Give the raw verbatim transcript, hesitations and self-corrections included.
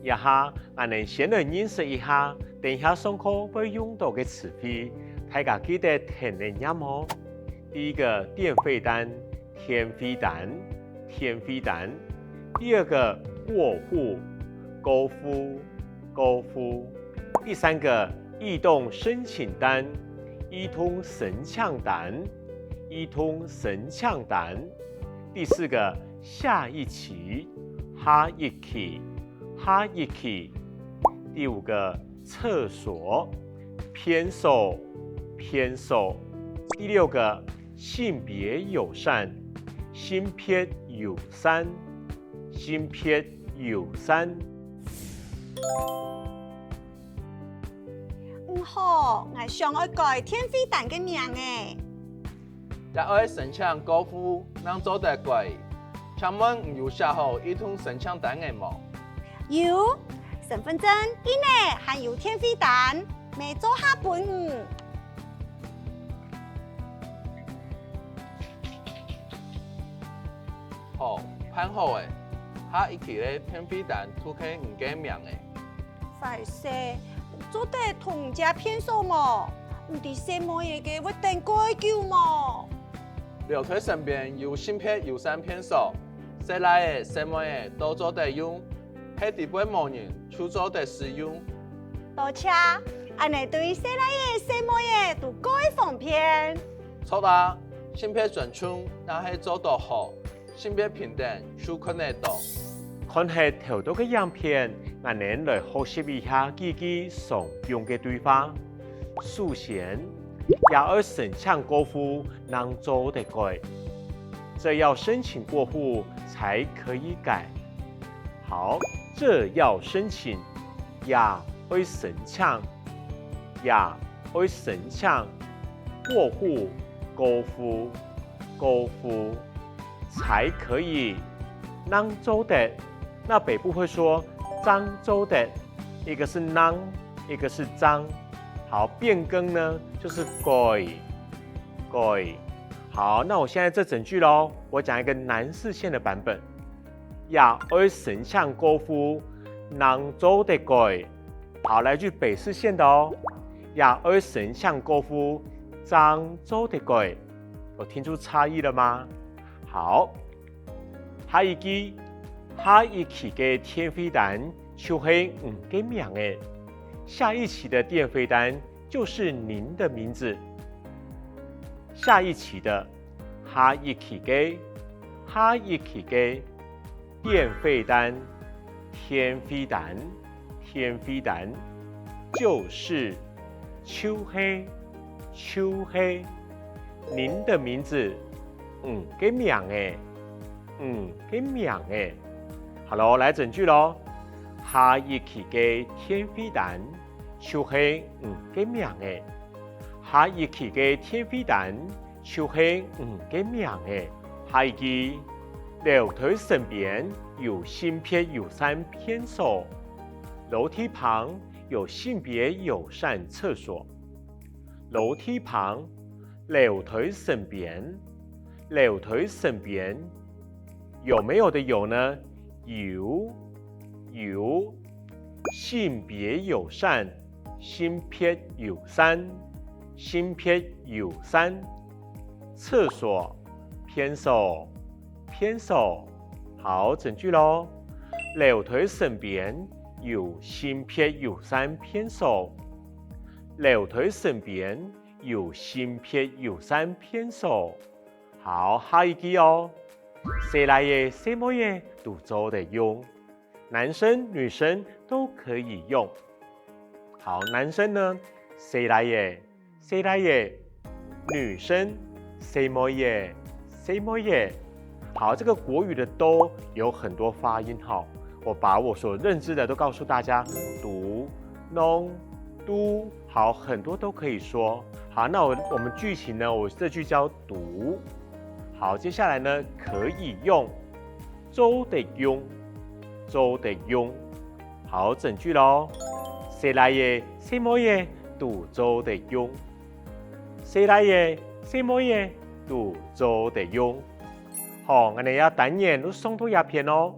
這下，𠊎等先來認識一下等一下上課會用到个詞彙，大家記得跈等唸哦。第一個，電費單，電費單，電費單。第二個，過戶，過戶，過戶。第三個，異動申請單，異動申請單，異動申請單。第四個，下一期，下一期，下一期。第五個，廁所，便所，便所。第六個，性別友善，性別友善，性別友善。你好，𠊎想愛改電費單个名仔。也愛申請過戶，正做得改。請問你有寫好異動申請單仔無？有，身分證、印仔還有電費單，乜做下分你。好，辦好咧，下一期个電費單就係你个名仔。 壞勢，做得同你借便所無？毋知細妹仔个會等蓋久無？樓梯脣邊有性別友善便所，細賴仔、細妹仔都做得用，係知背無人就做得使用。多謝，恁仔對細賴仔、細妹仔都蓋方便。著啊，性別尊重若係做到好， 性別平等就看得到。看忒頭到个影片，𠊎等來學習一下幾句常用个對話。首先，也愛申請過戶正做得改。這要申請過戶才可以改。好，這要申請，也愛申請，也愛申請，過戶，過戶，過戶。 才可以，正做得。那北部會說正做得，一個是正，一個是正。好，變更呢，就是改，改。好，那我現在這整句咯，我講一個南四縣的版本。也愛申請過戶，正做得改。好，來句北四縣的哦，也愛申請過戶，正做得改。有聽出差異了嗎？ 好，下一句，下一期个電費單就係你个名仔。下一期的電費單就是您的名字。下一期的，下一期个，下一期个，電費單，電費單， 電費單，就是，就係，就係，您的名字，你个名仔，你个名仔。好咯，來整句咯。下一期个電費單就係你个名仔。下一期个電費單 就係你个名仔。下一句，樓梯脣邊有性別友善便所，樓梯旁有性別友善廁所。樓梯旁，樓梯脣邊，樓梯脣邊，有沒有的有呢？有，有，性別友善，性別友善，性別友善。 廁所，便所，便所。好，整句咯。樓梯脣邊有性別友善便所。樓梯脣邊有性別友善便所。好，下一句哦。細賴仔、細妹仔都做得用，男生、女生都可以用。好，男生呢，細賴仔、 細賴仔，女生，細妹仔，細妹仔。好，這個國語的都有很多發音哈，我把我所認知的都告訴大家，都、儂、都，好，很多都可以說。好，那我、我們句型呢，我這句教都。好，接下來呢，可以用，做得用，做得用。好，整句咯。細賴仔、細妹仔都做得用。 細賴仔、細妹仔都做得用。好，𠊎等這單元就上到這片哦。